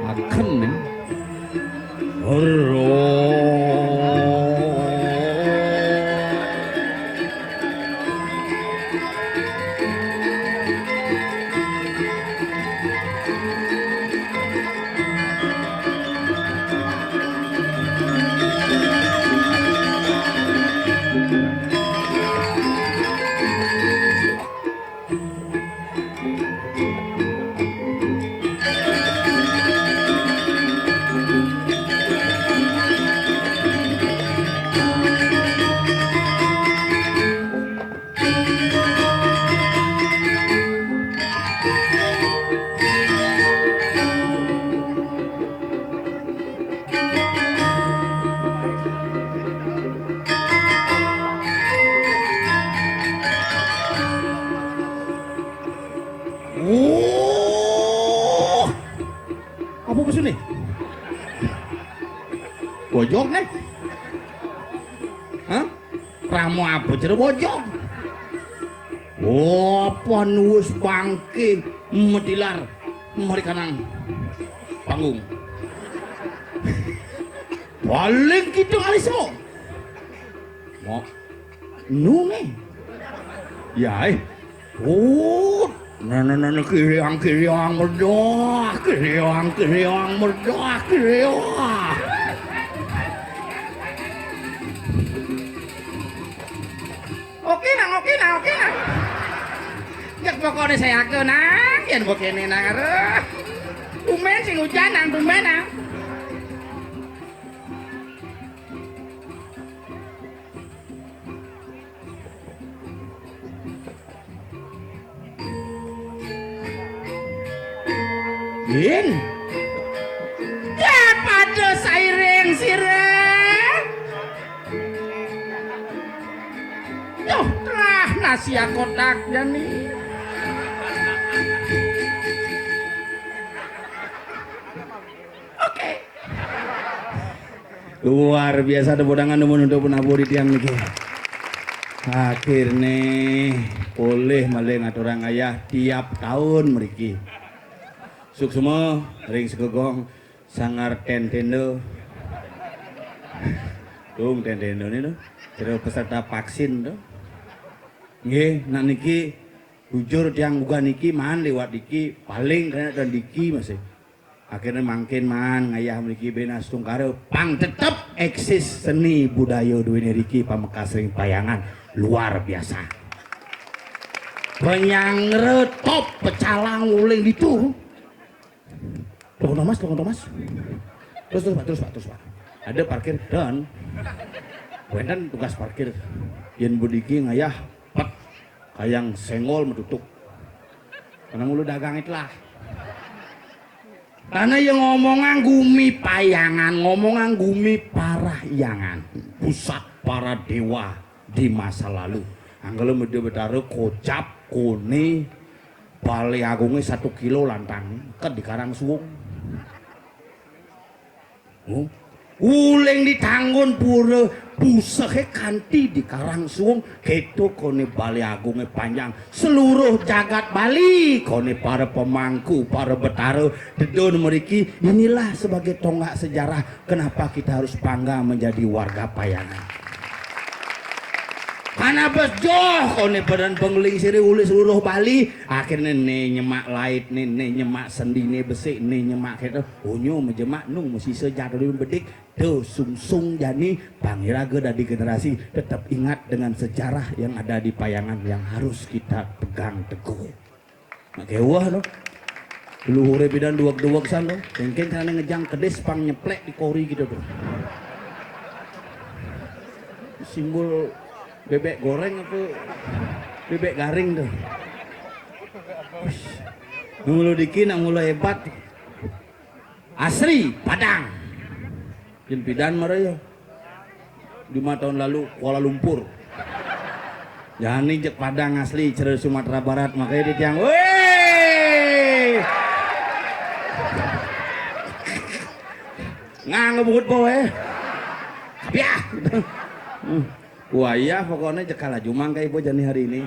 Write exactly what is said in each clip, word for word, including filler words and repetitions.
Agen ning. Wuh. Apa mesune? Bojog, nih. Hah? Ramo apa jero bojog? Apa nuwus bangke medilar mari kanang panggung. Paling kidung alismu. Mo. Nunge. Ya, eh. Oh, nene-nene kiriang-kiriang merdah, kiriang-kiriang merdah, kiriang. Oke, Nang, oke, Nang, oke, Nang. Nek pokokne saya ke, Nang, yen begini, Nang, aduh. Tumben sing hujan, Nang, tumben, Nang. Yen. Ya, pada sairing sirah. Duh, telah nasi kotak jani. Oke. Luar biasa tepuk tangan nuwun untuk penabuh di tiang niki. Akhirnya boleh malih ngaturang ayah tiap tahun mriki. Suksma ring segegong Sanggar Tentendo. Tung Tentendo niku jero peserta vaksin to. Nggih, nak niki bujur tiang uga niki man liwat niki paling kena dan niki masih. Akhirnya mangkin man ngayah mriki ben astungkara pang tetep eksis seni budaya duwene riki pamekas ring Payangan luar biasa. Penyangre top pecalang uling ditu. Tolong Thomas, tolong Thomas. Terus terus Pak, terus Pak, terus Pak. Ada parkir dan wenten tugas parkir. Yen budiki ngayah pet kayang senggol metutuk. Karena mulu dagang itulah. Karena yang ngomongan gumi Payangan, ngomongan gumi Parahyangan, pusat para dewa di masa lalu. Anggala Meda Betara kocap kone bale agunge satu kilo lantang ke di Karang Suwung. Oh. Uling di Tanggun Pura pusehe kanti di Karang Suwung, keto kone bale agunge panjang seluruh jagat Bali, kone para pemangku, para betara, dedon meriki, inilah sebagai tonggak sejarah kenapa kita harus bangga menjadi warga Payangan. Ana bes joh koné badan pengling siré uli seluruh Bali. Akhirnya né nyemak lait, né, né nyemak sendi, né besik, né nyemak kéto. Unyu mejemak nu masisa jatuh di bedik. Tuh sungsung jani pang iraga dadi generasi tetap ingat dengan sejarah yang ada di Payangan yang harus kita pegang teguh. Nak kéweh to. Luhuré pidan duweg-duweg san to. Kéngkén carané ngejang kedis pang nyeplek di kori gitu tuh. Simbol bebek goreng apa bebek garing tuh. Ush. Mulu diki nak mulu hebat. Asri Padang. Jin pidan mara ya. Lima tahun lalu Kuala Lumpur. Jani jek Padang asli, cere Sumatera Barat, makanya di tiang, weh, nggak ngebut po, eh. Tapi ya. Hmm. Wah, iya, pokoknya jekal aja mangka ibu jani hari ini.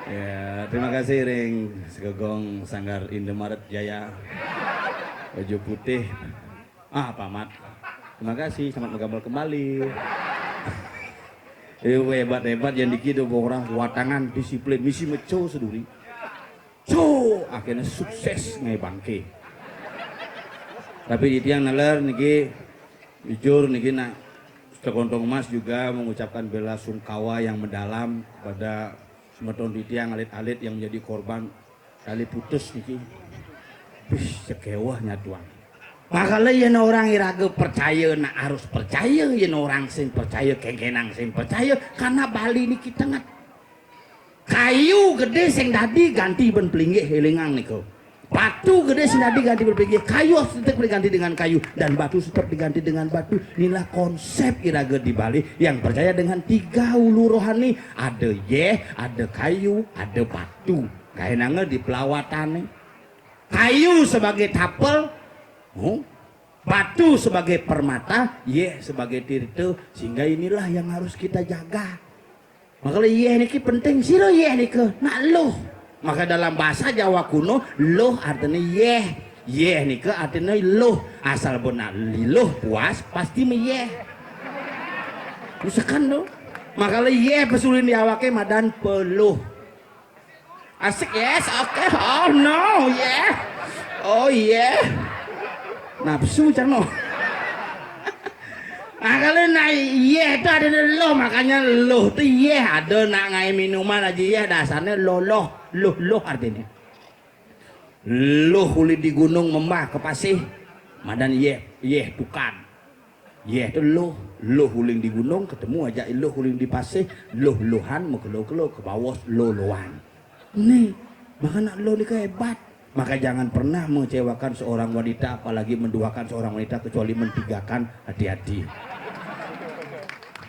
Ya, terima kasih ring segegong Sanggar Indomaret Jaya. Baju putih. Ah, Pak Mat. Terima kasih, selamat menggambel kembali. Eh, hebat-hebat yang dikit orang watangan disiplin misi meco seduri. So, akhirnya sukses ngai bangke. Tapi di tiang nalar niki jujur niki nak Sekontong Mas juga mengucapkan bela sungkawa yang mendalam kepada semeton di tiang alit-alit yang menjadi korban tali putus niki. Wih, sekewah nyatuan. Makanya yen orang iraga percaya nak harus percaya, yen orang sing percaya kengkenang sing percaya karena Bali niki tenget. Kayu gedé sing dadi ganti ben pelinggih elingang nika. Batu gedé sing dadi ganti ben pelinggih, kayu harus tetap diganti dengan kayu dan batu tetap diganti dengan batu. Inilah konsep iraga di Bali yang percaya dengan tiga ulu rohani, ada yeh, ada kayu, ada batu. Kainanga di pelawatane. Kayu sebagai tapel, oh, batu sebagai permata, yeh sebagai tirta, sehingga inilah yang harus kita jaga. Makanya yeh niki penting, sira yeh nika nak luh. Maka dalam bahasa Jawa kuno, luh artinya yeh. Yeh nika artinya luh. Asal benar luh puas pasti meyeh. Misalkan tuh. Makanya yeh pesulin di awake madan peluh. Asik, yes, oke. Oh no, yeah. Oh yeah. Nafsu cang no. Nah, kalau nak yeh itu ada loh, makanya loh tuh yeh ada nak ngai minuman aja yeh dasarnya loh loh loh loh artinya. Loh uli di gunung membah ke pasih, madan yeh yeh tukad. Yeh tu loh, loh uling di gunung ketemu aja loh uling di pasih, loh lohan mekelo-kelo ke bawah loh lohan. Nih, maka nak loh ni hebat. Maka jangan pernah mengecewakan seorang wanita, apalagi menduakan seorang wanita kecuali mentigakan, hati-hati.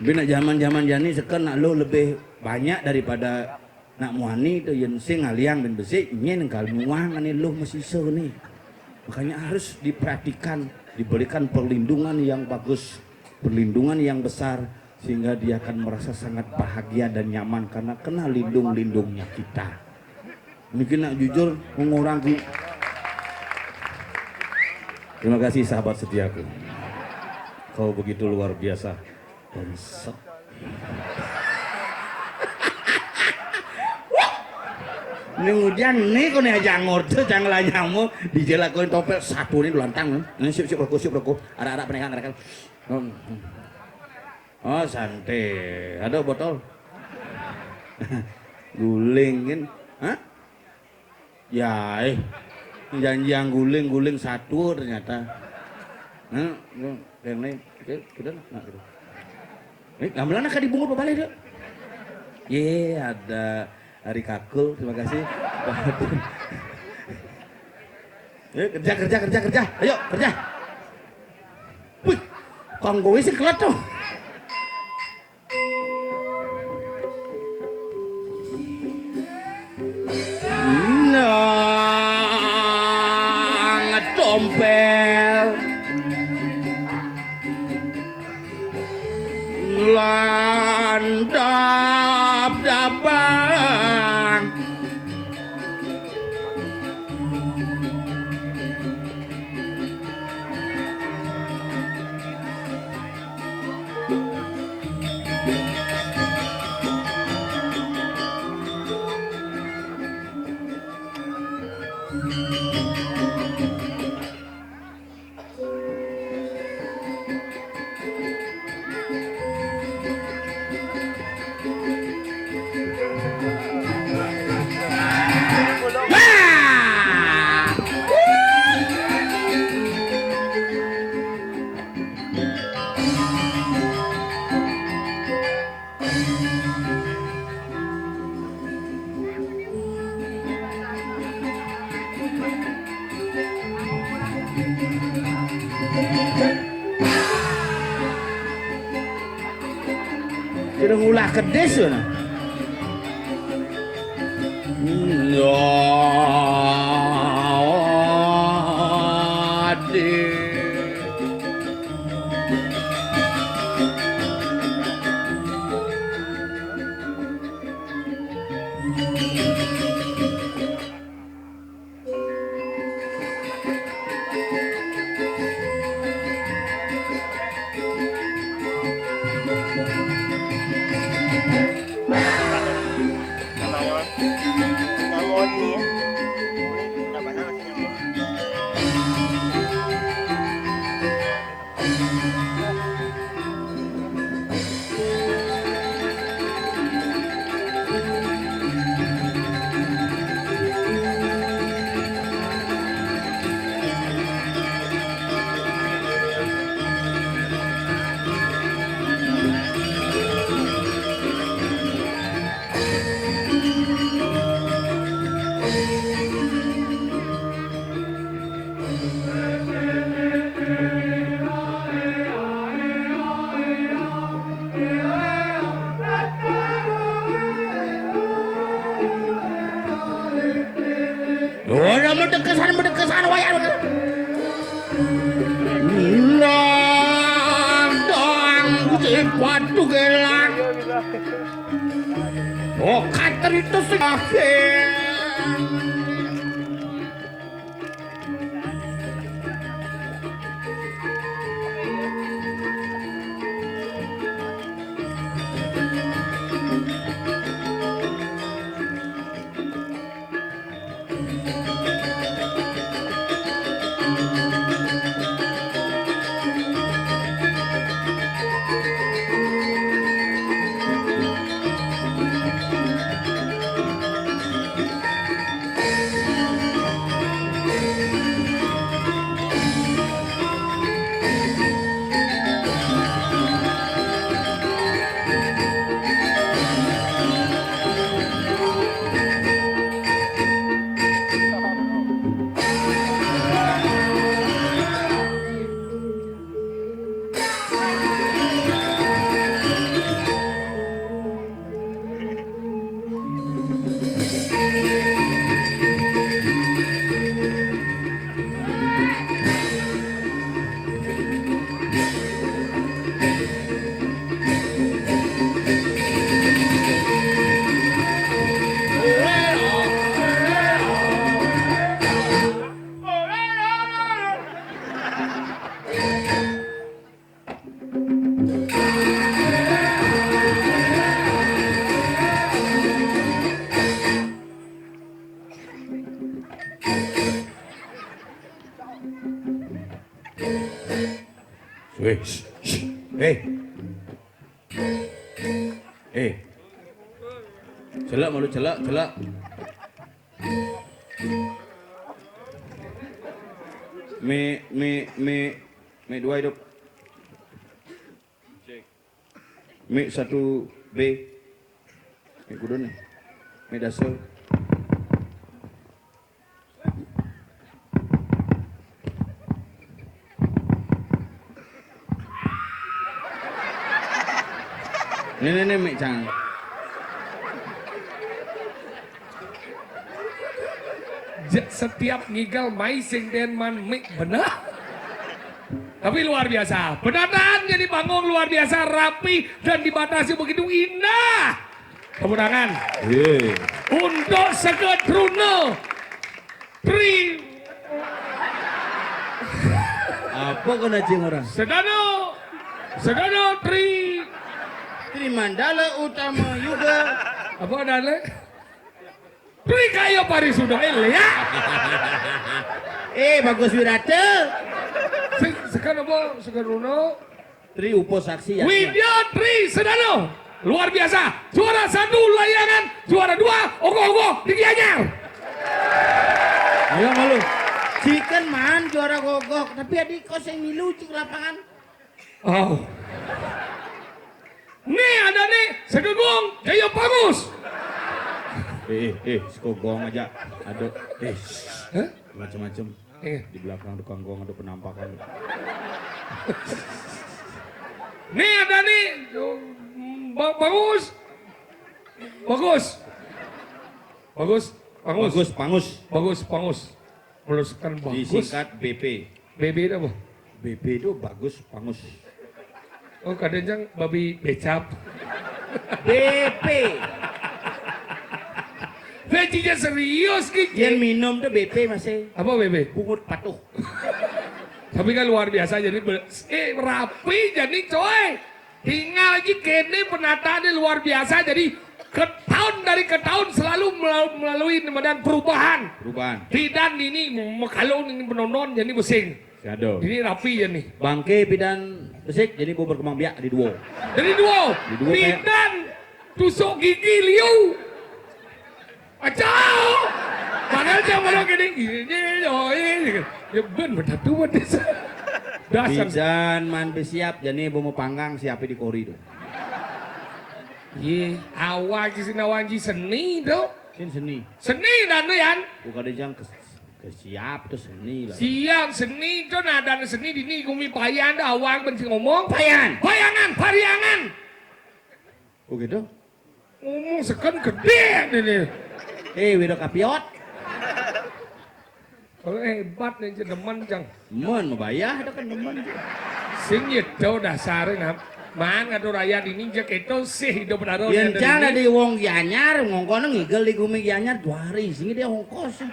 Tapi nak zaman-zaman jani sekarang nak loh lebih banyak daripada nak muani tu yen sing ngaliang ben besik nyen kal nyuang ane luh mesisa ni. Makanya harus diperhatikan, diberikan perlindungan yang bagus, perlindungan yang besar sehingga dia akan merasa sangat bahagia dan nyaman karena kena lindung-lindungnya kita. Mungkin nak jujur mengurangi. Terima kasih sahabat setiaku. Kau begitu luar biasa. Bangsat. Ning udian nih kone aja ngorte jangan nyamu dijelakoin topel satu nih lantang. Ini siap siap rokok siap rokok. Arah-arah penekan rekan. Hmm, hmm. Oh santai. Ada botol. Gulingin. Hah? Ya, eh. Janji yang guling-guling satu ternyata. Nah, yang lain, oke, kita nak gitu. Eh, gamelan akan dibungut balik tuh. Ye, ada Ari Kakul, terima kasih. Eh, kerja, kerja, kerja, kerja. Ayo, kerja. Wih, konggoe sing kelat tuh. Nang tompel lan dap-dapan. Ulah kedis ngono. Ora medekesan, medekesan wayah. Nandang sipatu gelang. Oh, kateritus sing akhir. Weh, shh, shh. Eh. Eh. Celak malu celak, celak. Mik, mik, mik, mik dua hidup. Mik satu B. Mik kudun nih. Mik dasar. Nih, nih, nih, mik cang. Ja-, setiap ngigal mai sing den man mik bener. Tapi luar biasa. Penataan jadi panggung luar biasa, rapi dan dibatasi begitu indah. Tepuk tangan. Iya. Untuk Sega Truna. Tri. Apa kena cing orang? Sedana. Sedana Tri. Tri Mandala Utama Yuga. Apa ada le? Tri Kaya Parisuda. Eh, ya. Eh, Bagus Wirata. Se-, sekarang apa? Sekarang Tri Upo Saksi ya. Widya Tri Sedana. Luar biasa. Juara satu layangan, juara dua ogoh-ogoh di Gianyar. Ayo malu. Chicken man juara gogok, tapi adik kau sing milu cik lapangan. Oh. Nih ada nih, Segegung, Jaya Pangus. Eh, eh, eh, Sekogong aja. Aduh, eh, shh. Hah? Macem-macem. Iya. Di belakang tukang gong ada penampakan. Nih ada nih. Ba-, Bangus. Bagus. Bagus, Pangus. Bagus, Pangus. Bagus, Pangus. Meneruskan Bagus. Disingkat B P. B P itu apa? B P itu Bagus, Pangus. Oh, kadang jang babi becap. B P. Becinya serius, Ki. Yang minum tuh B P masih. Apa B P? Pungut patuh. Tapi kan luar biasa, jadi be-, eh, rapi jadi, coy. Tinggal aja kene penataannya luar biasa, jadi ke tahun dari ke tahun selalu mel-, melalui medan perubahan. Perubahan. Tidak ini, kalau ini penonton jadi besing. Siado. Ini rapi ya nih. Bangke pidan besik, jadi bau berkembang biak di duo. Jadi duo. Di duo kayak pidan tusuk gigi liu. Acau. Padahal dia malah gini, gini, gini, oh, ini. Ya ben, betul tuh, betul. Dasar. Pidan man besiap, jadi bau mau panggang, siapnya di kori tuh. Ye, awal di sini, awal di seni tuh. Sini seni. Seni dan tuh, Yan. Bukan ada jang kes-, kesiap tuh seni lah. Siap seni tuh, nah, dan seni di ni gumi payan tuh, awal benci ngomong. Payan. Payangan, pariangan. Oh gitu? Ngomong seken gede ini. Eh, Wiro Kapiot. Kalau hebat nih, demen, Jang. Men, bayah ada kan demen. Sing itu dasarnya, nah. Man, ngatur rakyat ini, Jang, itu sih hidup baru. Yen cara di wong Gianyar, ngongkono ngigel di gumi Gianyar, dua hari, sing dia ongkos.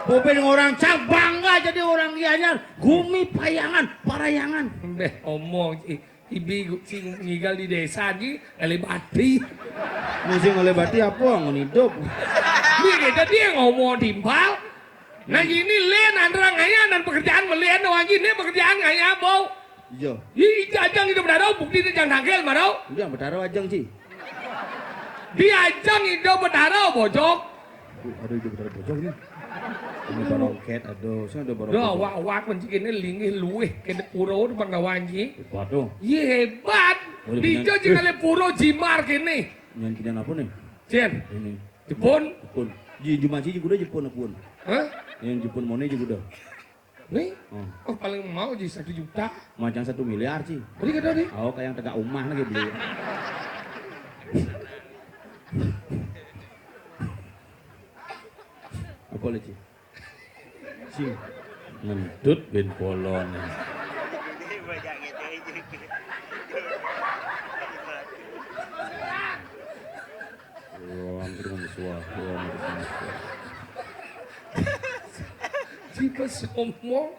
Bupin orang Cak bangga jadi orang Gianyar, gumi payangan, parayangan. Mbeh, omong, i-, Ibi gu-, sing ngigel di desa ji, elebati. Mesti elebati apa? Ngon hidup. Ni kita dia ngomong timpal. Nah, ini len antara ngaya dan pekerjaan melian doang ji. Ini pekerjaan ngaya, bau. Iya. Ih, ajang hidup baru, bukti dia jang tangkel, marau. Iya, baru ajang ji. Di ajang hidup baru, bojok. Aduh, aduh, itu bener bojong nih. Ini barongket, aduh, saya udah barongket. Dah, wak, wak, mencik ini lingih luwih kene pura di Pandawan ji. Waduh. Iya, hebat. Boleh. Dijo bener. Jika le pura jimar kene. Yang kena apa nih? Cen. Ini. Jepun. Jepun. Ji, Jumanji juga udah Jepun, Jepun. Hah? Yang Jepun Mone juga udah. Nih? Oh. Oh, paling mau ji satu juta. Macam satu miliar, Ci. Tadi kata, Di? Oh, kayak yang tegak rumah lagi beli. Apa lagi, Ci? Ci. Ngentut ben polon. Ruang dengan suah, ruang dengan suah. Ci pas ngomong,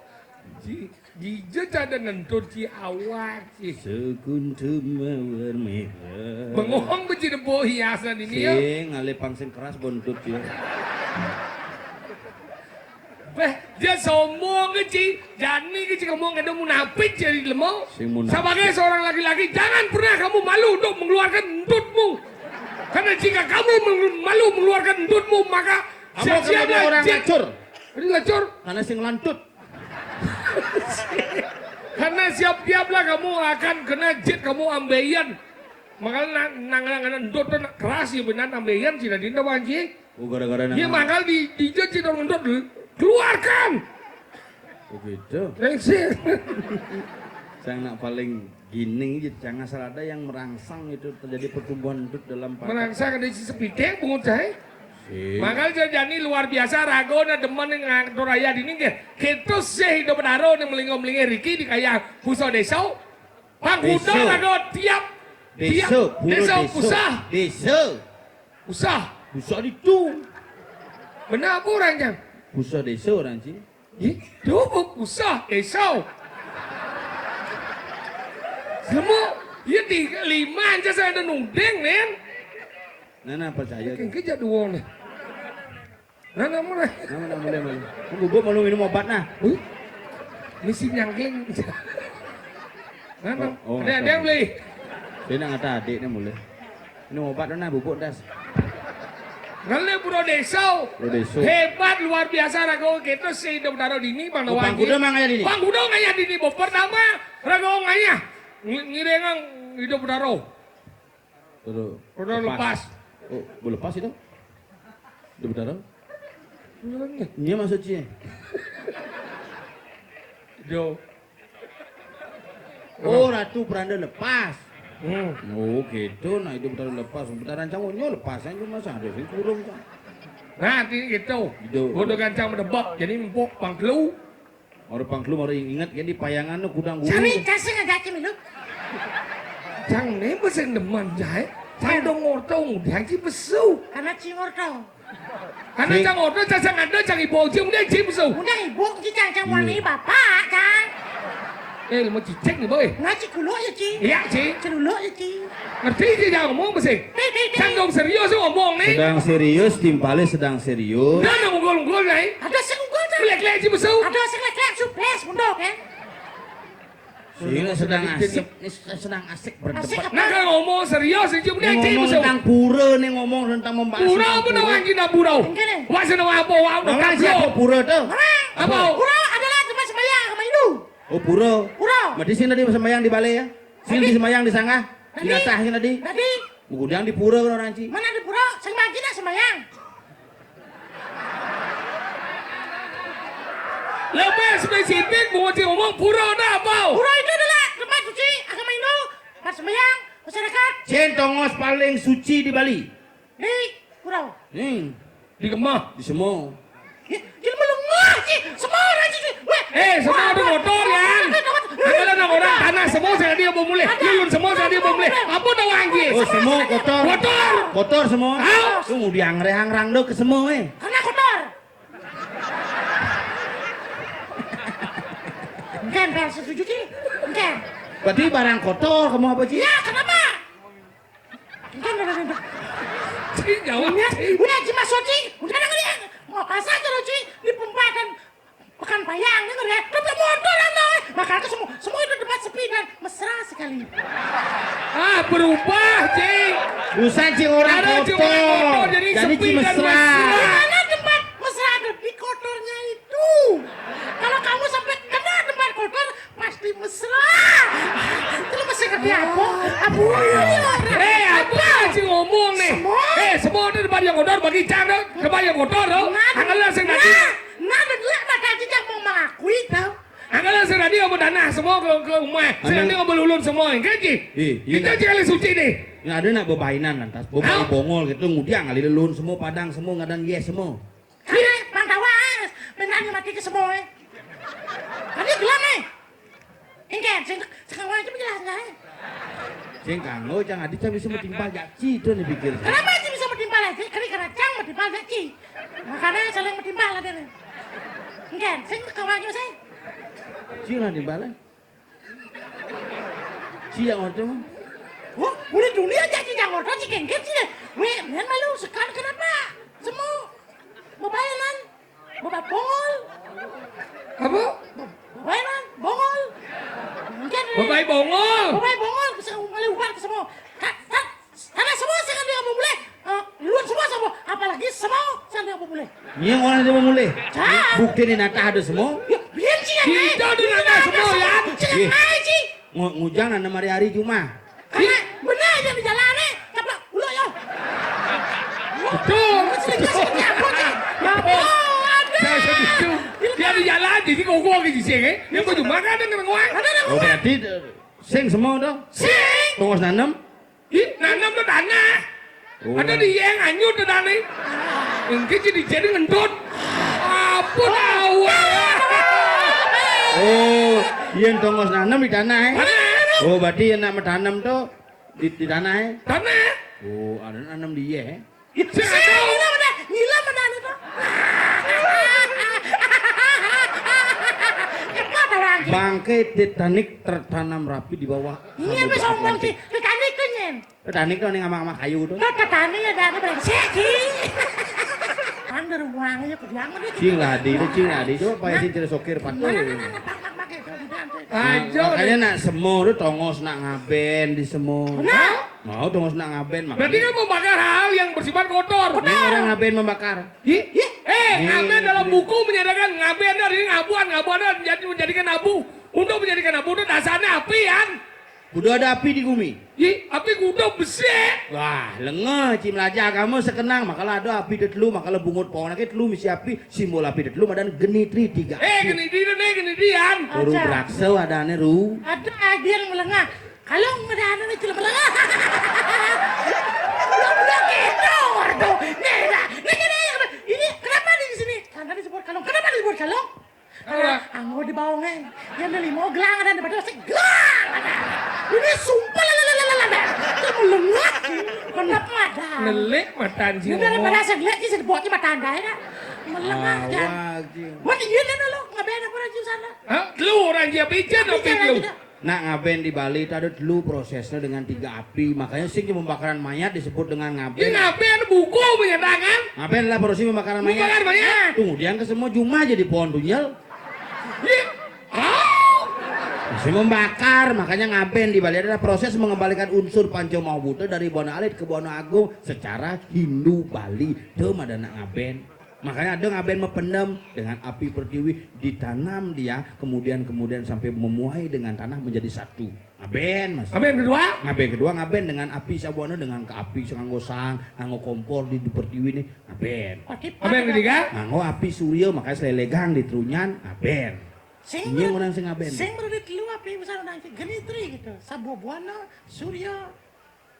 ci, dija cada nentut ci awak, ci. Sekuntum mawar merah. Bengong beci debo hiasan ini ya. Sing, ale pang sing keras bontut ya. Beh, dia sombong ke, Ci. Jani ke, Ci, kamu ada munafik jadi lemau. Sing munafik. Sebagai seorang laki-laki, jangan pernah kamu malu untuk mengeluarkan entutmu. Karena jika kamu meng-, malu mengeluarkan entutmu, maka siap-siaplah orang jin-, lacur. Ini lacur. Karena sing lantut. Karena siap-siaplah kamu akan kena jit kamu ambeien. Makanya nang, nang, nang, nang, entut tu nak keras ya benar ambeien, Ci, dah dinda, Wan, Ci. Oh, gara-gara nang. Iya, makanya di, di jit, Ci, dong, entut, keluarkan. Begitu. Lengser. Saya nak paling gini, Ci, jangan asal ada yang merangsang itu terjadi pertumbuhan entut dalam pantat. Merangsang ada si sepiteng, bungut saya. Si. Makanya jani luar biasa, rago na demen ngatur ayah dini, nggih. Kita sih hidup baru nih, melinggo-melinggo riki di kaya pusat desa. Pangkuda lagu tiap, tiap desa, pura desa, desa. Pusah. Desa. Pusah. Pusah ditu. Benar apa orang, Jang? Pusah desa orang, Ci. Ih, tu pusah desa. Semua, ya tiga, lima aja saya ada nuding, nen. Nah, nah, percaya. Makin kejat dua nih. Nah, nah, mulai. Nah, nah, mulai, mulai. Kan bubuk mau minum obat, nah. Huh? Misi nyangkling. Nah, nah. Oh, oh, ada, ada yang beli. Dia nak kata adik ni mulai. Minum obat, nah, bubuk das. Ngele Pura Desa. Pura Desa. Hebat, luar biasa, rago kita sih hidup baru dini, Bang. Oh, Pangkuda mang ayah dini. Pangkuda mang ayah dini, Bo. Pertama, rago ngayah. Ng-, ngirengang hidup baru. Terus roda lepas. Lepas. Oh, boleh lepas itu? Dia benar? Iya, maksudnya. Jo. Oh, Ratu Peranda lepas. Hmm. Oh, gitu. Nah, itu Peranda lepas. Bentar rancang onyo lepas aja, Mas. Ada sih kurung, Cang. Nah, ini gitu. Gitu. Kudu gancang medebek. Jadi empuk pangkelu. Orang pangkelu baru ingat, jadi payangan lu kudang guru. Cari kasih ngajak milu. Cang ne beseng demen jae. Cang dong ngortong, dihaji besu. Karena cing ngortong. Karena cang oto, cang, cang ada, cang ibu oji, udah ibu so. Udah ibu, ci cang, cang wani bapak, cang. Eh, lu mau cicing nih, boy. Nggak, ci kulo ya, ci. Iya, ci. Celuluk ya, ci. Ngerti, ci, jangan ngomong, besi. Ti, ti, ti. Cang dong serius ngomong nih. Sedang serius, timpale sedang serius. Udah, nang unggul-unggul, nih. Ada sing unggul, cang. Lek-lek, ci, besu. Ada sing lek-lek, suples, mundok, ya. Ini sedang asik, ini sedang asik berdebat. Asik apa? Nah, kalau ngomong serius, ini cuma ngomong tentang pura nih, ngomong tentang membahas pura tentang apa pura. Namanya pura? Enggak deh. Wah, seneng apa? Wah, udah. Namanya siapa pura tuh? Apa? Pura adalah tempat sembahyang sama Hindu. Oh, pura. Pura. Berarti sini tadi sembahyang di balai ya? Sini tadi. Di sembahyang di sana? Di atas sini tadi? Tadi. Gudang di pura orang ci. Mana di pura? Sing mangkin nak sembahyang. Lebih spesifik, mau ngomong pura dah apa? Pura itu adalah tempat suci agama Hindu, tempat sembahyang, masyarakat. Cen tongos paling suci di Bali. Di pura. Hmm. Di kemah. Di semua. Ya, ya, melengah, ci. Semua orang, ci. Weh. Eh, semua ada motor, ya. Ada, ada, ada. Ada lah, nang orang tanah semua, saya dia mau mulai. Ada. Lulun semua, saya dia mau mulai. Apa dah, Wan, ci? Oh, semua kotor. Kotor. Kotor semua. Hah? Tuh, mau diangreh-angrang dong ke semua, eh. Karena kotor. Enggak, enggak setuju, ci. Enggak. Berarti barang kotor, kamu apa, ci? Ya, kenapa? Enggak, enggak, enggak, enggak. Ci, jawab, ci. Udah, ci, Mas Soci. Udah, dengerin. Mau kasar terus, ci. Di pempatan Pekan Payang, denger ya. Tapi motor, ano, eh. Makanya semua, semua itu tempat sepi dan mesra sekali. Ah, berubah, ci. Bukan, ci, orang kotor. Ada, ci, orang kotor, jadi sepi dan mesra. Di mana tempat mesra ada di kotornya itu? Kalau kamu sampai kena tempat kotor, pasti mesra. Itu lu masih ngerti apa? Apa? Eh, apa ci ngomong nih? Semua. Eh, semua ada tempat yang kotor, bagi cang, tempat yang kotor, loh. Nah, angel lah sing tadi. Nah, nah, dia mata aja yang mau mengakui, tau. Angel lah sing tadi, apa tanah, semua ke, ke rumah. Sing tadi, apa lulun semua, enggak, ci? Iya, iya. Kita ci kali suci nih. Nggak ada nak bebainan, lantas. Bebay bongol gitu, ngudiang kali lulun semua, padang semua, ngadan yes semua. Karena Bang Tawa, eh, benarnya mati ke semua, eh. Tadi gelap, eh. Enggak, sing, sing awal aja jelas, enggak, eh. Sing kanggo, cang adi, cang bisa metimpal, ya, ci, itu nih pikir. Kenapa ci bisa metimpal, eh? Karena, karena cang metimpal, ya, ci. Makanya saling metimpal, ada nih. Enggak, sing kawal aja, saya. Ci lah timpal, eh. Ci yang orto mah. Wah, udah dunia aja ci yang orto, ci kengket ci deh. Weh, men malu sekarang kenapa? Semua bebayanan, beba bongol. Apa? Bebayanan, bongol. Mungkin. Bebai bongol. Bebai bongol, bisa mulai ubar ke semua. Kat, kat, Karena semua sing dia mau mulai, eh, luar semua sama, apalagi semua sing dia mau mulai. Nying orang dia mau mulai. Cak. Bukti ni nata ada semua. Ya, biar sih yang naik. Kita ada nata semua, ya. Sing yang naik sih. Ngujang nana mari hari Juma. Karena benar aja di jalan ni, tapi ulo ya. Betul. Betul. Apa? Saya setuju. Dia di jalan, jadi kau gua ke sini, eh. Dia kau cuma kan ada nang nguang. Ada nang nguang. Oh, berarti, eh, sing semua tu. Sing. Tunggu nanam. Ih, nanam tu tanah. Oh. Ada di yang anyut tu tanah. Engke jadi, jadi ngentut. Apa tahu? Oh, yen tongos nanam di tanah, eh? Tanah. Oh, berarti yang nak tanam tu di, di tanah, eh? Tanah. Oh, ada nanam di, eh? Sing ada. Ngilang mana, ngilang mana anu tu? Cepat orang. Bangkai Titanic tertanam rapi di bawah. Iya, samudra Atlantik. Titanic tu nyen. Titanic tu ning ama-ama kayu tu. Tuh, Titanic ada, ada brengsek, Ci. Kan dari uangnya ke dia, mana, Ci? Cing Ladi tu, Cing Ladi tu, apa sih cerita sokir patuh? Mana, mana, mana, pak, pak, pak, itu, itu, itu. Nah, aja, makanya nak semua tu tongos nak ngaben di semua. Benar. Mau dong, nak ngaben, Mak. Berarti kan membakar hal yang bersifat kotor. Ini orang ngaben membakar. Ih, ih. Eh, ngaben dalam buku menyatakan ngaben dari ngabuan, ngabuan dari menjadi, menjadikan abu. Untuk menjadikan abu itu dasarnya api, kan? Udah ada api di bumi. Ji, api kuda besik. Wah, lenga ci melajah agama sekenang, makala ada api tetelu, makala bungut pohon ake telu misi api, simbol api tetelu madan genitri tiga. Eh, genitri ne, genitri an. Ru Aja. Braksa adane ru. Ada agen melengah. Kalau ada anu ni celem melengah. Belum, belum gitu, waduh. Nih, nah, nih, nih, nih, ini kenapa nih di sini? Karena disebut kalung. Kenapa disebut kalung? Apa? Anggo di baonge. Yang di limo gelang ada, di batu gelang ada. Ini sumpah lah, lah, lah, lah, lah. Itu melengak. Kenapa ada? Nelik mata anjing. Ini daripada ngomong. Saya lihat sih, saya buatnya mata anda ya, Kak. Melengak, Jan. Awak, anjing. Mati iya, Jan, lo. Ngapain apa lagi sana? Hah? Lu orang dia pijen, apa itu? Nak ngaben di Bali itu ada telu prosesnya dengan tiga api. Makanya sing pembakaran mayat disebut dengan ngaben. Ini ngaben buku punya tangan. Ngaben adalah proses pembakaran mayat. Pembakaran mayat. Kemudian ke semua jumah jadi pohon tunjel. Iya. Oh. Masih membakar, makanya ngaben di Bali adalah proses mengembalikan unsur Panca Maha Buta dari Buana Alit ke Buana Agung secara Hindu Bali. Itu mah ada nak ngaben. Makanya ada ngaben mependem dengan api pertiwi, ditanam dia, kemudian, kemudian sampai memuai dengan tanah menjadi satu. Ngaben, Mas. Ngaben kedua? Ngaben kedua, ngaben dengan api sabuana, dengan ke api sing nganggo sang, nganggo kompor di, di pertiwi nih, ngaben. Ngaben ketiga? Nganggo api surya, makanya selelegang di trunyan, ngaben. Sing iya, orang sing ngaben. Sing meredit lu api besar orang genitri gitu. Sabuana, surya,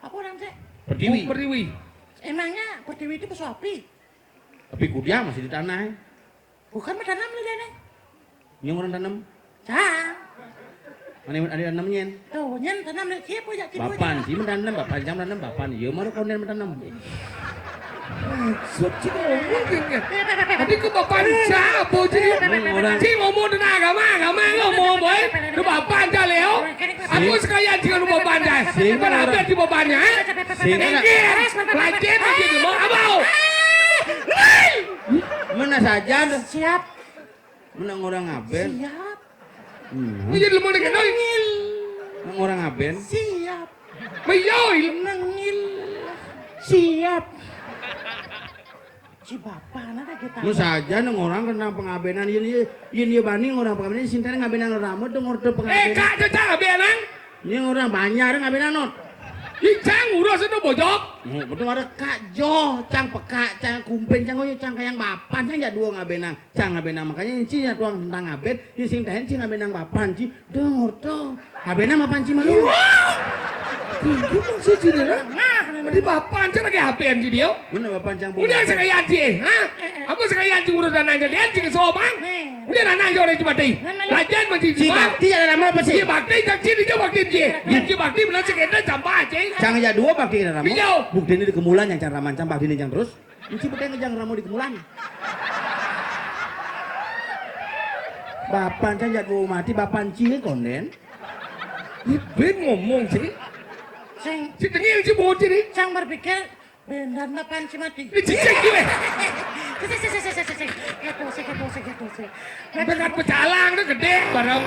apa orang sih? Pertiwi. Oh, pertiwi. Emangnya pertiwi itu pesu api? Tapi kudiang masih di tanah, eh. Bukan bertanam lu, Dene. Yang orang tanam? Cang. Mana ada tanam nyen? Tuh, nyen tanam lagi siapa ya? Bapan, si menanam, bapan, jam tanam, bapan. Iya, mara konden menanam. Maksud sih ngomong kan ya? Tadi ke bapan siapa sih? Orang. Si ngomong tentang agama, agama ngomong, boy. Lu bapan, Cang, Leo. Aku sekalian juga lu bapan, Cang. Sing. Bukan orang. Ada di bapannya, eh? Sing. Enggak. Lanjut, lanjut, mau apa? Mana saja? Siap. Menang orang ngaben. Siap. Hmm. Iya, lu mau dengar, Noy? Nengil. Menang orang ngaben. Siap. Mayoi. Nengil. Siap. Si bapak, anak kita. Lu saja nang orang kena pengabenan, yen, yen, yen, bani orang pengabenan, sintene ngabenan rame, dong order pengabenan. Eh, Kak, Cang, ngabenan? Ini orang Banjar ngabenan, not. Ih, Cang, urus itu bojok. Oh, betul ada Kak Jo, Cang pekak, Cang kumpen, Cang oyo, Cang kayang bapan, Cang jak dua ngabenan. Cang ngabenan, makanya ini sih ya tuang tentang ngaben, ini sing tahen, sing ngabenan bapan, sih. Dengar tuh. Ngabenan bapan, sih, malu. Wah! Tunjuk maksud sih, dia. Nah, di bapan, Cang lagi H P-an sih dia. Mana bapan, Cang? Udah sekalian sih, ha? Apa sekalian sih urus dan aja dia sih ke sobang? Udah anak aja orang Cibati. Lajan masih Cibati. Cibati ada nama apa sih? Cibati, Cibati, Cibati, Cibati. Cibati benar sih kita sampah, Cing. Cang aja dua bakti ada nama. Iya. Bukti ini di Kemulan yang Cang Raman, Cang bakti ini Cang terus. Ini Cibati yang Cang Ramo di Kemulan. Bapan Cang jadwal mati, bapan Cing konden. Ini ben ngomong sih. Sing. Si tengil si bocil nih. Cang berpikir, Bendan bapan ci mati. Ini cicing gue. Sik, sik, sik, sik, sik, sik. Keto, sik, keto, sik, keto, sik. Dengan pecalang tuh gede bareng.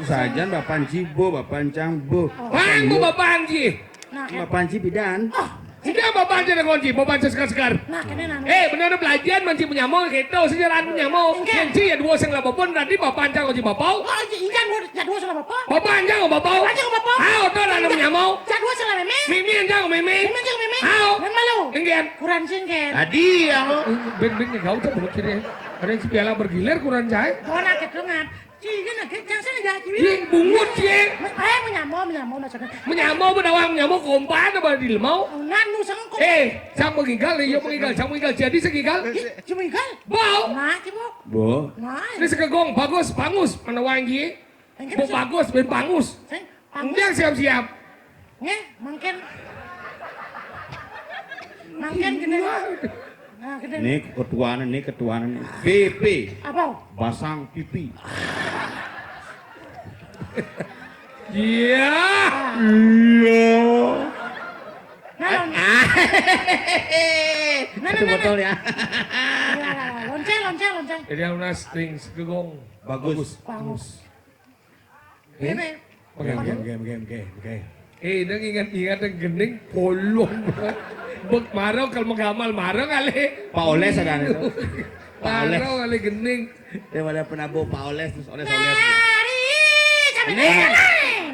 Sajan bapan ci bo, bapan cang bo. Oh. Bang, bu bapan ci. Nah, eh. Bapan ci bidan. Oh. Udah bapan ci ada kunci, bapan ci segar-segar. Nah, kena nanu. Eh, bener belajar manci menyamong, gitu, sejarah menyamong. Enggak. Manci ya dua sing lah bapan, tadi bapan cang kunci bapau. Oh, iya, iya, dua, ya dua sing lah bapan. Bapan cang bapau. Bapan cang bapau. Ah, otot ada menyamong. Cak dua sing lah memeng. Mimi cang memeng. Mimi cang memeng. Hao. Memang lo. Enggen. Kurang singgen. Tadi yang lo. Ben-ben nggak usah banget sini. Ada yang piala bergilir kurang jahit. Kau nak ketungan. Ciga nak cang sing ya ciwi. Ih, bungut, cie. Eh, menyamo, menyamo maksudnya. Menyamo, menawang menyamo, kompan apa di lemau? Nanu sengkong. Eh, sang mengigal, iya mengigal, sang mengigal. Jadi segigal. Ih, cuma igal. Bau. Nah, cibok. Bo. Nah. Ini segegong, bagus, bangus, menawang, cie. Engke Bu bagus, ben bangus. Sing, bangus. Ndang siap-siap. Nggih, mangkin. Mangkin gini. Nah, gini. Nih ketuaan, nih ketuaan, nih. B P. Apa? Basang pipi. Iya. Iya. Nah, nah, nah. Nah, nah, nah, nah. Betul ya. Iya, lonceng, lonceng, lonceng. Jadi, lunas, ting, segegong. Bagus. Bagus. Bagus. Eh? Ini. Oke, oke, oke, oke, oke, oke. Eh, nang ingat-ingat nang gending, kolong. Bek marang, kalau menggamal marang kali. Pak Oles ada itu. Pak Oles. Marang kali gending. Daripada penabo Pak Oles, terus Oles, Oles. Mari, sampai ini. Sini.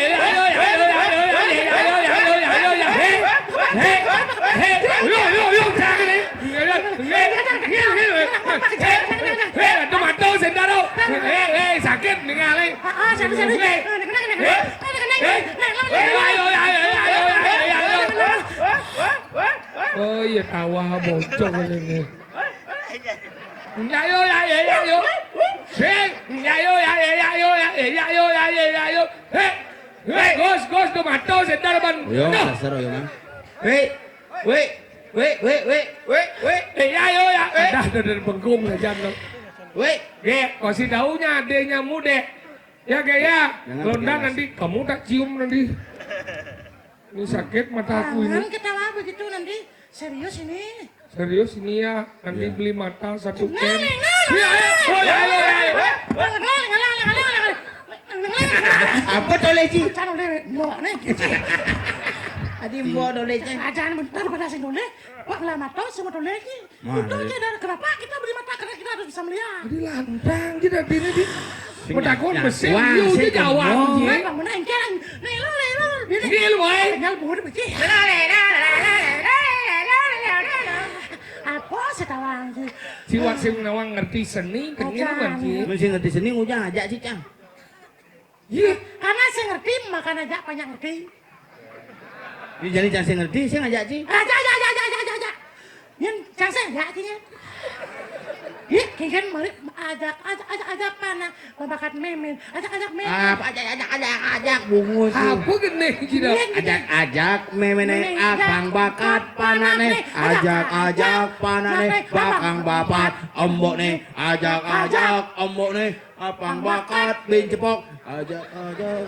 Hei, hei, hei, sakit nih, Ngalih. Ah, ah, sakit, sakit. Hei. Hei. Hei, ayo, ayo, ayo, ayo, ayo, ayo, ayo. Oh iya, tawa bocor ini. Ya, ayo, ya, ya, ya, ayo. Hei, ya, ayo, ya, ya, ya, ayo, ya, ya, ayo, ya, ya, ya, ayo. Hei. Hei, Gus, Gus, tuh mato sedar ban. Yo, dasar yo, Mang. Hei. Wei, wei, wei, wei, wei, wei. Eh, ya, ayo, ya. Eh. Dah, dah, dah, bengkung aja, no. Wei. Ge, kasih taunya adenya mude. Ya, Ge, ya. Jangan londa begini, nanti, kamu tak cium nanti. Ini sakit mata aku ini. Jangan ketawa begitu nanti. Serius ini. Serius ini ya, nanti beli mata satu M. Ngalih, ngalih. Iya, iya. Oh, ya, ya, ya, ya. Ngalih, ngalih, ngalih, ngalih, ngalih. Ngalih. Apa tuh, Leci? Cano, Leci. Mau, nih. Adi mbok dolé, Cang. Ajan bentar pada sing dolé. Wah, lah mata sing dolé iki. Udah, iya. Kenapa kita beli mata? Karena kita harus bisa melihat. Adi lantang kita dini di. Petakon mesin, wah, yu, sing itu jawab, ngomong. Iya. Bang, mana engkel? Nih, lo, nih, lo, bini. Ini lo, wae. Tinggal buat beci. Apa sih tawang sih? Siwak sing nawang ngerti seni, kengin, Bang, Ci. Mun sing ngerti seni, ngujang ajak, Ci, Cang. Iya. Karena sing ngerti, makan aja banyak ngerti. Ini jadi Cang sing ngerti, sing ajak, Ci. Aja, aja, aja, aja, aja, aja, aja. Yang Cang sing ajak, Ci, ya. Iya, kengin mari ajak, ajak, ajak, ajak mana? Membakat memen. Ajak, ajak memen. Apa ajak, ajak, ajak, ajak, bungu, Ci. Apa gini, Ci, dah? Iya, gini. Ajak, ajak memen, nih, ajak. Abang bakat panakné. Ajak, ajak panakné. Bakang bapat, embok nih. Ajak, ajak, embok nih. Abang bakat, bin cepok. Ajak, ajak.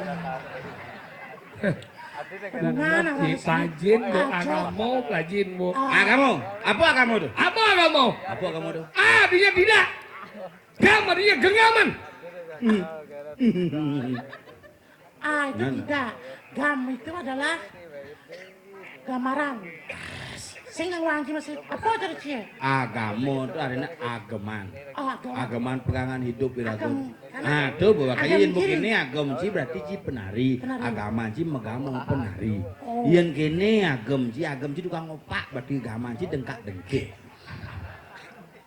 Mana, Ci, rajin, Bu, agama, rajin, Bu. Agama? Apa agama tuh? Apa agama? Apa agama tuh? Ah, dia tidak. Gam artinya genggaman. Ah, itu tidak. Gam itu adalah gambaran. Sing ngawang ki masih apa cara cie? Agama itu artinya ageman. Oh, agama. Ageman pegangan hidup iraga. Agem. Ah, tuh bahwa kayak yen bukini agem, Ci, berarti, Ci, penari. Penari. Agama, Ci, megamo, penari. Oh. Yen kene agem, Ci, agem, Ci, tukang opak, berarti agama, Ci, dengkak-dengkik.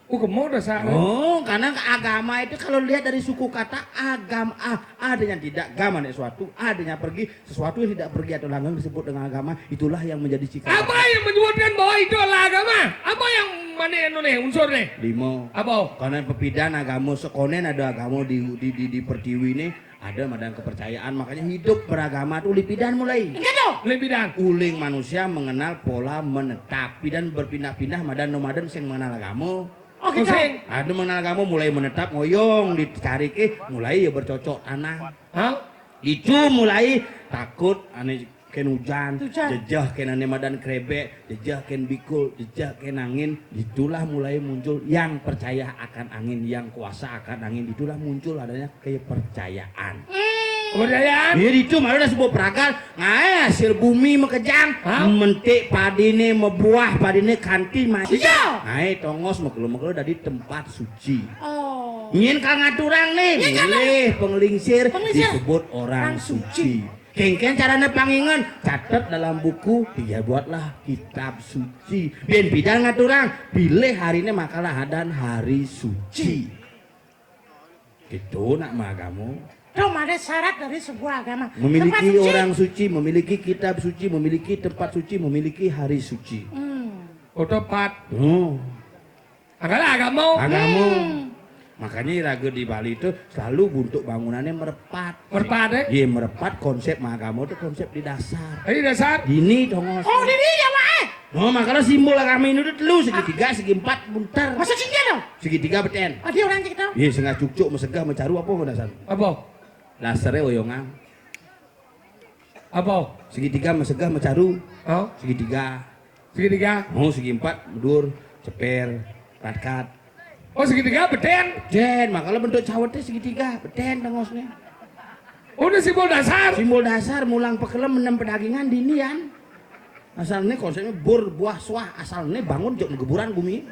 Oh, kemo dasar. Oh, karena agama itu kalau lihat dari suku kata agam, ah, adanya tidak, gama nih suatu, adanya pergi, sesuatu yang tidak pergi atau langgeng disebut dengan agama, itulah yang menjadi ciri. Apa yang menyebutkan bahwa itu adalah agama? Apa yang mana anu nih, unsur nih? Lima. Apa? Karena pepidan agama sekonen ada agama di, di, di, di pertiwi nih, ada madan kepercayaan, makanya hidup beragama tuh lipidan mulai. Enggak tuh. Lipidan. Uling manusia mengenal pola menetap, pidan berpindah-pindah, madan nomaden sing mengenal agama. Oh, gitu. Pusing. Ada mengenal agama mulai menetap ngoyong dicari ke, mulai ya bercocok tanah. Hah? Itu mulai takut ane ken hujan, hujan. Jejeh ken ane madan krebek, jejeh ken bikul, jejeh ken angin. Itulah mulai muncul yang percaya akan angin, yang kuasa akan angin. Itulah muncul adanya kepercayaan. Hmm. Kepercayaan? Iya, itu malah ada sebuah peragal. Ngae hasil bumi mekejang, hah? Mentik padine mebuah, padine kanti mati. Iya. Ngae tongos mekelo-mekelo dari tempat suci. Oh. Nyen kang ngaturang nih, nyen kang milih penglingsir, penglingsir disebut orang, orang suci. Suci. Kengken carane pangingen, catet dalam buku, dia buatlah kitab suci. Bin pidan ngaturang, pilih harine makalah hadan hari suci. Gitu nak mah agama. Itu ada syarat dari sebuah agama. Memiliki tempat suci. Orang suci, memiliki kitab suci, memiliki tempat suci, memiliki hari suci. Hmm. Oh, tepat. Oh. Agama, agama. Agama. Hmm. Makanya iraga di Bali itu selalu bentuk bangunannya merepat. Merepat, eh? Iya, merepat konsep agama itu konsep di dasar. Eh, di dasar? Dini, tongos. Oh, dini ya, Pak, eh? Oh, makanya simbol agama Hindu itu telu, segitiga, segi empat, buntar. Masa cincin dong? Segitiga beten. Adi orang kita. Iya, sengah cucuk, mesegah, mecaru apa dasar? Apa? Dasarnya oyongan. Apa? Segitiga, mesegah, mecaru. Oh? Segitiga. Segitiga? Oh, segi empat, medur, ceper, ratkat. Oh, segitiga beten? Beten, makanya bentuk cawetnya segitiga, beten tongosnya. Oh, ini simbol dasar? Simbol dasar, mulang pekelem, menem pedagingan, dinian. Asalnya konsepnya bur, buah, suah. Asalnya bangun jok geburan bumi.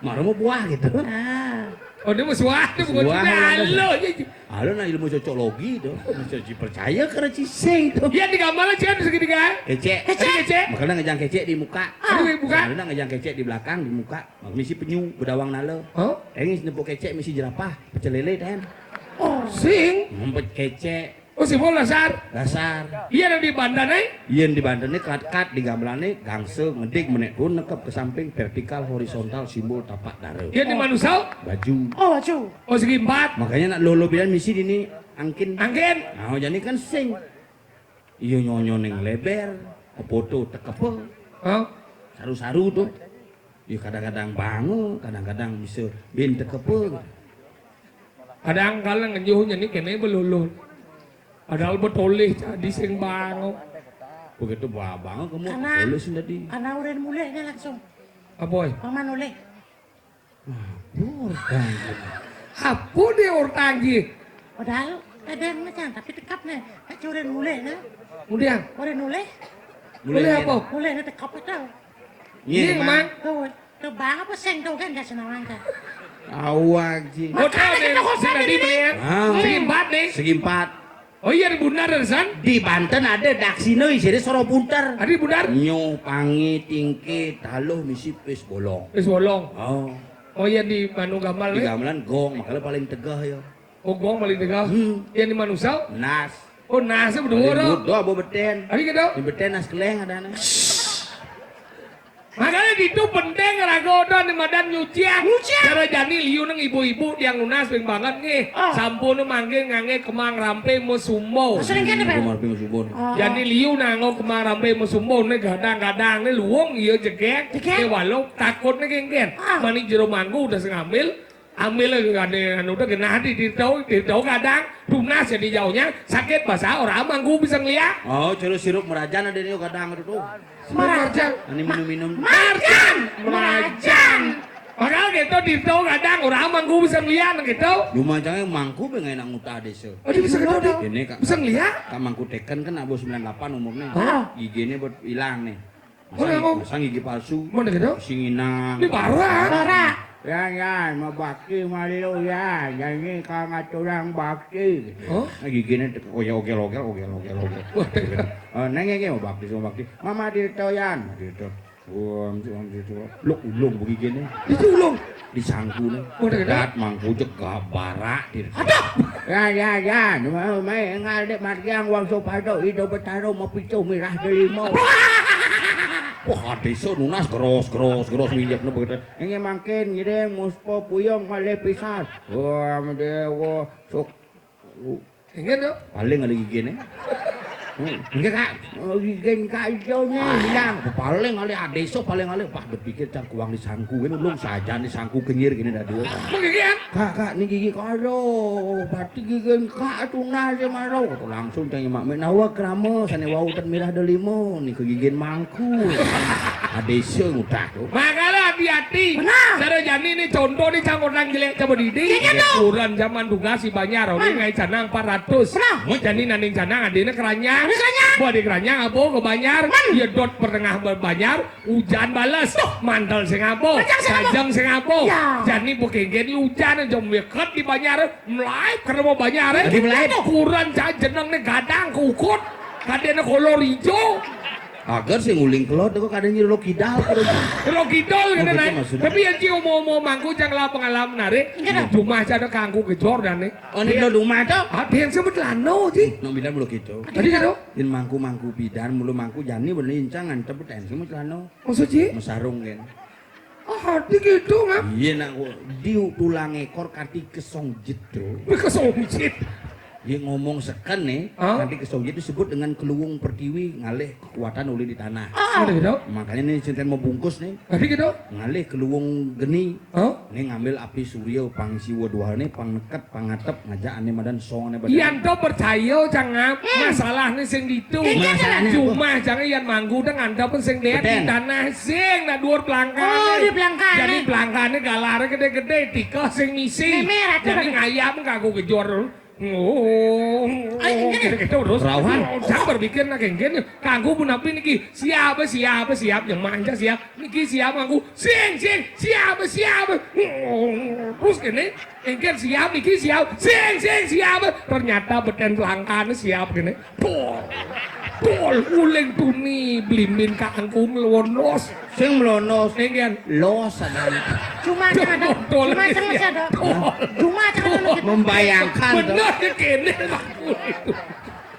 Mara mau buah gitu. Ah. Oh, dia mau suah, dia bukan suah, sudah. Halo, ya, ya. Halo, nah ilmu cocokologi tuh. Bisa dipercaya karena cising tuh. Iya, di gambar aja ada segitiga. Kecek. Kecek. Ada kecek. Makanya ngejang kecek di muka. Ah. Ada di muka. Makanya ngejang kecek di belakang, di muka. Misi penyu, bedawang nala. Hah? Engis nepuk kecek, misi jerapah, pecel lele, ten. Oh, sing. Ngumpet kecek. Oh, simbol dasar. Dasar. Iya, yang di Banten, eh? Iya, yang di Banten ini kat-kat, di gamelan ini, gangse, ngedik, menek turun, nekep ke samping, vertikal, horizontal, simbol tapak dara. Iya, di manusia? Baju. Oh, baju. Oh, segi empat. Makanya nak lolo bilang misi ini angkin. Angkin. Nah, jadi kan sing. Iya, nyonyo ning leber, foto tekepe. Hah? Saru-saru tuh. Ya kadang-kadang bango, kadang-kadang bisa bin tekepe. Kadang kala ngenyuh nyeni kene belulun. Padahal betolih jadi sing bango. Begitu ba-, bango kamu karena, betolih sing tadi. Karena udah mulihnya langsung. Apa, eh? Paman mulih. Apa urtang? Apa dia urtang, Ji? Padahal Kadang macam, tapi tekap nih. Nak curin mulai nih. Kemudian? Mulai nulih. Mulai apa? Mulai nih tekap itu. Iya, Mang. Tuh, tuh bang apa sing tuh kan gak senang kan. Awak ji. Makanya kita hotel sing tadi ini. Beli ya? Ah. Sing empat nih. Sing empat. Oh iya, di Bundar, San? Di Banten ada daksina isine soro punter. Ada di Bundar? Nyo, pangi, tingki, taluh misi pis bolong. Pis bolong. Oh. Oh iya, di Manu Gamal. Di ya? Gamelan gong, makanya paling tegah ya. Oh, gong paling tegah. Hmm. Yang di Manusa? Nas. Oh, Nas itu berdua. Paling berdua, apa beten? Ada gitu? Di beten nas keleng ada nih. Makanya itu penting raga udah nih madan nyucian. Nyucian. Cara jani liu nang ibu-ibu yang nunas ping banget nih. Ah. Sampun mangke ngangge kemang rampe mesumbo. Sering kan, Pak? Kemang rampe mesumbo. Ah. Jani liu nanggo kemang rampe mesumbo nih gadang-gadang nih luwung iya jegek. Jegek? Nih walau takut nih kengken. Ah. Mani jero mangku udah sengambil. Ambil lagi kan anu udah genah di dito, dito gadang tunas jadi jauhnya sakit basah ora mangku bisa ngeliat. Oh, cara sirup merajan ada nih gadang itu tuh. Marjan. Ini minum-minum. Marjan. Marjan. Padahal gitu di tau kadang orang mangku bisa ngeliat gitu. Cuma jangan mangku pengen nang utah desa. Oh, dia bisa gitu, Dik? Ini, Kak. Bisa ngeliat? Kak mangku teken kan abu sembilan delapan umurnya. Hah? Giginya buat hilang nih. Oh, masang, ya, kok? Masang gigi palsu. Mana gitu? Singinang. Ini parah. Parah. Ya, ya, mau bakti malu ya. Jadi kalau ngaturang bakti. Hah? Nah, giginya oke, oke, oke, oke, oke, oke. Wah. Eh, neng iki bakti sama bakti. Mama Tirtoyan gitu. Wah, mesti wong gitu. Luk ulung begigine. Itu ulung. Disangkune. Waduh, waduh. Dat mangku jegah barak gitu. Aduh. Ya, ya, ya. Mai ngalih margiang wong sopada ida betara mepicu mirah delima. Wah, desa nunas gros, gros, gros minyak ne begitu. Ini mangkin ngiring muspa puyung malih pisan. Wah, mendewa. Sok. Inggih, Dok. Paling alih gigine. Hmm, inggih, Kak. Oh, gigin Kak Ijo nih hilang. Paling alih adeso, paling alih. Wah, dipikir cang kuang disangku. Ini ulung saja disangku kenyir gini dah dua. Kok gigi ya? Kak, Kak, ini gigi karo. Berarti gigin Kak tunas ya maro. Langsung cang mak menawa krama sane wau ten mirah delima. Nih ke gigin mangku. Adeso ngudah tuh. Makanya hati-hati. Benar. Cara jani ini contoh nih cang orang jelek coba didik. Iya, iya, Dok. Ukuran zaman tugas di Banjar, orang ngai canang empat ratus. Benar. Jani nanding canang adine keranyang. Ada keranyang. Buat di keranyang apa ke Banjar? Man. Iya dot pertengah ber-, Banjar, hujan balas. Tuh. Mantel sing apa? Kacang sing apa? Kacang sing apa? Ya. Jani pekengken hujan aja meket di Banjar, melaip karena mau Banjar. Jadi melaip. Ukuran cah jeneng nih gadang kukut. Kadene kolor hijau. Agar sing uling kelot kok kadang nyiro kidal. Ro kidal Oh, kene gitu naik. Maksudnya. Tapi yang cing mau mau mangku cang lah pengalaman narik. Iya, Dok. Cuma ada kangku kejor dan nih. Oh, ini lo rumah tuh? Ada yang sebut lano sih. No bidan belum gitu. Tadi gitu. Yen mangku-mangku bidan, mulu mangku jani bener incang ngantep ten semut lano. Maksud sih? Mesarung kan. Oh, hati gitu ngap. Iya nak di tulang ekor kati kesong jit tuh. Kesong jit. Dia ngomong seken nih, hah? Nanti kesong jit disebut dengan keluung pertiwi ngalih kekuatan oleh di tanah. Ah. Ada gitu. Makanya nih cinta mau bungkus nih. Tadi gitu. Ngalih keluung geni. Hah? Nih ngambil api surya pang siwa dua nih pang neket pang ngatep ngajak ane madan song ane badan. Yan to percaya cangap. Hmm. Masalah nih sing ditu. Iya, iya. Masalahnya apa? Cuma jangan yan manggu dah ngantep sing lihat di tanah sing nak dhuwur pelangkane. Oh, di pelangkane. Jadi pelangkane galare gede-gede, tika sing misi. Meme, ratu, ratu. Jadi ngayam kanggo gejor. Oh, ayo, ini. Gitu-gitu terus. Rauhan. Jangan berpikir nak genggen. Kanggo punapi niki. Siap, siap, siap. Yang manja siap. Niki siap aku. Sing, sing. Siap, siap. Terus kene. Engker siap, niki siap. Sing, sing, siap. Ternyata beten pelangkane siap kene. Dol. Dol uling tuni blimbin kangku mlonos. Sing mlonos. Engken. Los adan. Cuma ada. Dol. Cuma ada. Dol. Cuma ada. Membayangkan tuh. Bener ya kene aku itu.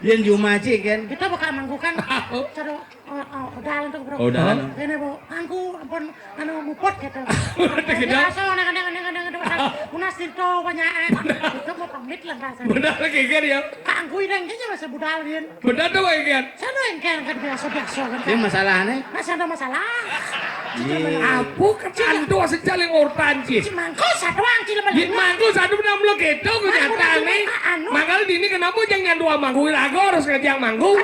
Yen Jumaji kan. Kita bakal manggukan. Taruh, oh, oh, udah untuk bro. Oh, udah. Ini bu, angku ampun anu muput gitu. Udah gitu. Biasa neng neng neng neng neng unas tirto banyak. Itu mau pamit lah rasanya. Benar lagi kan ya. Kangku ini kayaknya masih budal yen. Benar tuh kayak kan. Sana yang kan kan biasa biasa kan. Ini masalahnya. Masih ada masalah. Iya. Apa kecandu sejak yang ortan sih? Si mangko satu ang cil. Di mangko satu enam lo gitu kenyataannya. Anu. Makanya Dini kenapa jang nyanduang mangku raga harus ngejang mangku?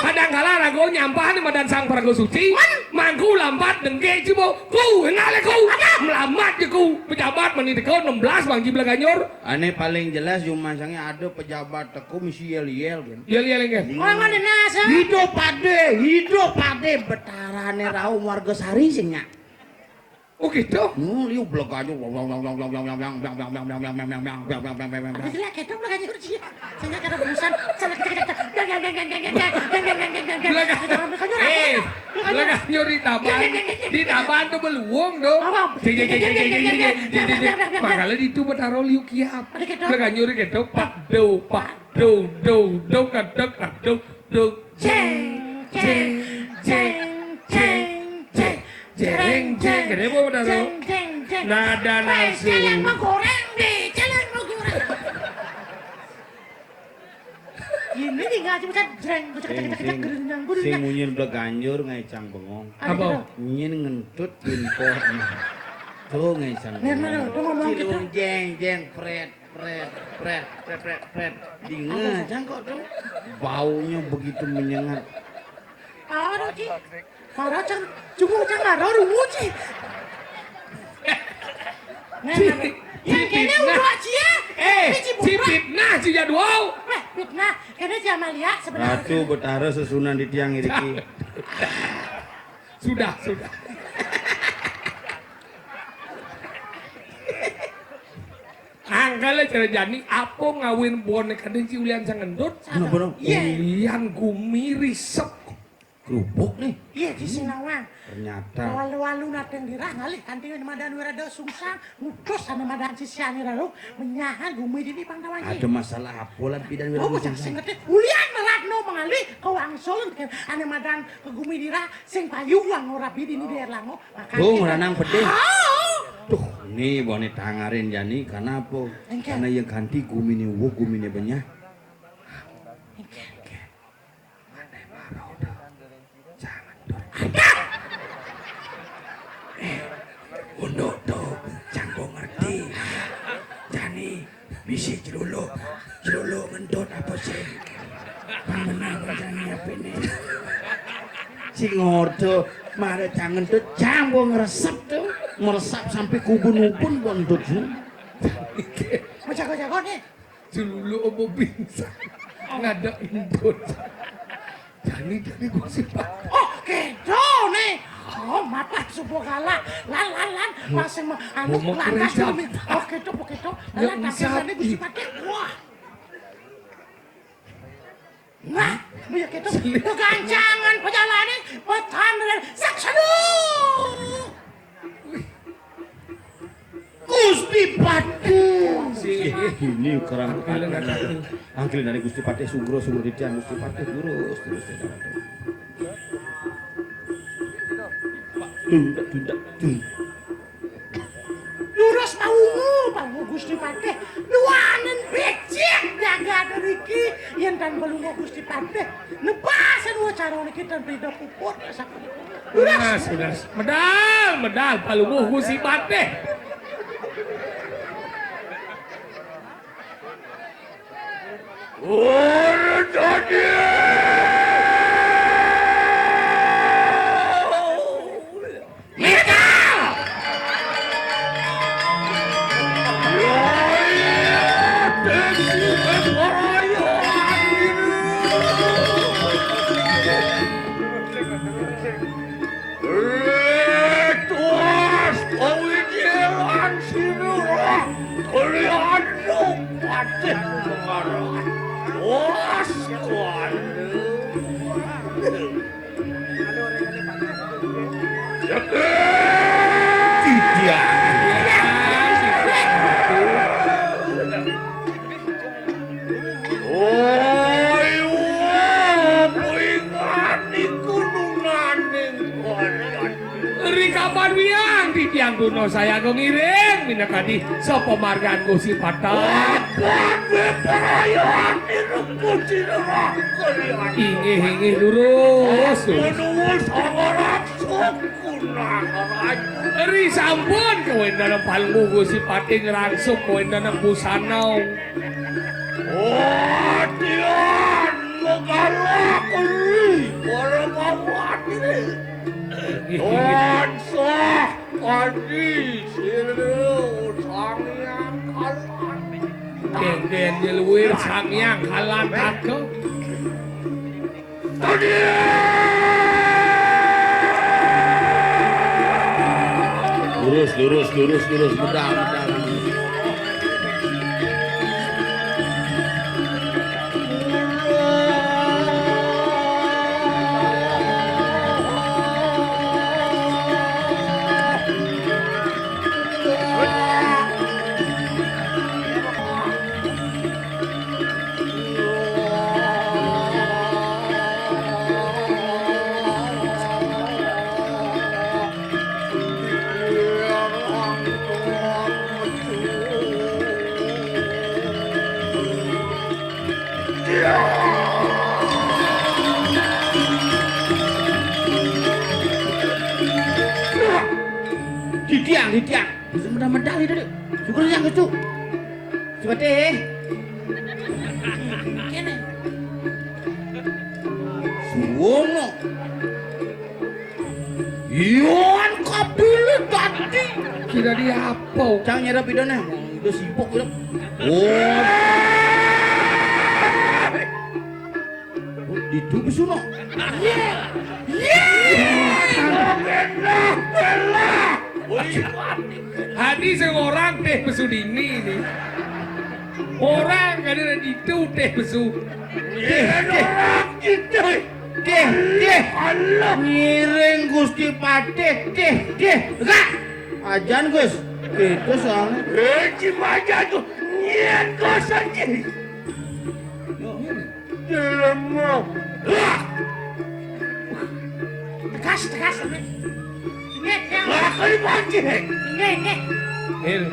Kadang kala raga nyampah ni madan Sang Praga Suci. Mangku lampat dengke cibo. Ku, ngale ku. Melamat je ku. Pejabat mani teka enam belas bang Jibla Ganjur. Ane paling jelas jumah sange ada pejabat teko mesti yel-yel kan. Yel-yel kan. Orang mana nasa? Hidup pade, hidup pade betarane rauh warga sari sing nyak. Oh gitu. Hmm, liu bleganjur. Ada jelek itu bleganjur dia. Sehingga kada bosan. Salah kita kita. Bleganjur. Eh, bleganjur di taban. Di taban tu beluung tu. Apa? Jeng jeng jeng jeng jeng jeng jeng. Makanya di tu betaro liu kiap. Bleganjur gitu. Pak do pak do do do kadek kadek do. Jeng jeng jeng jeng jeng. Jeng jeng. Gede apa betaro? Jeng jeng jeng. Nada nafsu. Celeng menggoreng deh, celeng menggoreng. Ini nih ngaji macam jreng, kecek kecek kecek kecek. Sing munyin bleganjur ngaicang bengong. Apa? Nyin ngentut binpoh. Tuh ngaicang bengong. Cilung jeng jeng pret pret pret pret pret pret. Dingin cangkok tuh. Baunya begitu menyengat. Parah, Ci. Parah, Cang. Cuma, Cang, parah, rungu, Ci. Ci, yang kene udah, Ci, ya. Eh, Ci, fitnah, Ci, ya, dua. Eh, fitnah. Kene, Ci, Amalia, sebenarnya. Ratu Betara sesunan di tiang iriki. Sudah, sudah. Angkala cara jani, apa ngawin boneka den Ci ulian sangendut? Bener, bener. Iya. Ulian gumi risep. Kerupuk nih. Iya, di Sinawang. Ternyata. Walu-walu nateng dirah ngalih kanti madan wirada sungsang, ngutus ane madan sisiane lalu menyahan gumi dini pangtawan, Ci. Ada masalah apa lan pidan wirada sungsang? Sing ngerti. Ulian melatno mengalih ke wangsul ane madan ke gumi dirah sing payu wang ora bidini di Erlango. Tuh, ngranang pedih. Tuh, ni bone tangarin jani, kenapa? Karena yang ganti gumine wuh, gumine benyah. Jangan tuh. Eh, unduk tuh, canggo ngerti. Jani, Bisi celuluk, celuluk ngentut apa sih? Pang menang jangan nyiapin nih. Si ngordo, mare cang ngentut, cang gua ngeresep tuh. Meresap sampai kubun-ubun gua ngentut tuh. Mau jago-jago nih. Celuluk apa pingsan? Ngadek ngentut. Jani, jani gosip. Oh, kedo nih. Oh, mata subuh gala. Lan, lan, lan. Masih ma-, anu, lantas dulu. Oh, kedo, oh, kedo. Lan, lan, tapi ini gosip aja. Wah. Nah, ya kedo. Kegancangan perjalanan, petan dan saksana. Gusti Patih. Ini kerang. Angkil dari Gusti Patih sugro sugro titiang Gusti Patih lurus terus. Tunda tunda tunda. Lurus mau mau Gusti Patih. Duanen becik jaga dari ki yang tan belum Gusti Patih. Nepasan wacara niki tan prida puput. Mas, mas. Medal, medal, palungguh Gusti Patih. Tuas kawijilan sira kaliyan patih Semar. Tuas kuwi. Tidak. Oi, wah, kuwi ngani gununganing kalian. Ri kapan wiang titiang guna sayaga ngiring minakadi sapa margan Gusti Patih? Apa bebrayan irung kucirah kalian? Inggih, inggih, lurus, lurus. Menuwun sangaran sukunang raja. Ri sampun kawendanan palungguh Gusti Patih ngrangsuk kawendanan busana. Oh, Tansah adi siluwir Sang Hyang Kalan. Denden siluwir Sang Hyang Kalan Tadi. Lurus, lurus, lurus, lurus, bedah, bedah. Titiang, titiang. Bisa medal-medal itu, Dik. Syukur yang itu. Coba deh. Kene. Suwono. Iwan kapilih tadi. Kira dia apa? Cang nyerap idone. Udah sibuk udah. Oh. Oh, itu pesuno. Ye. Ye. Belah, belah. Hadi sing orang teh pesu dini ini. Orang kada ada itu teh pesu. Teh, teh. Orang gitu. Teh, teh. Allah. Ngiring Gusti Patih. Teh, teh. Enggak. Ajan, Gus. Itu soalnya. Eh, si Majan tuh. Nyet, Gus, anjing. Yo, ini. Jelema. Tegas, tegas. Inggih, Kang. Lah, kali mati. Inggih, inggih. Hil.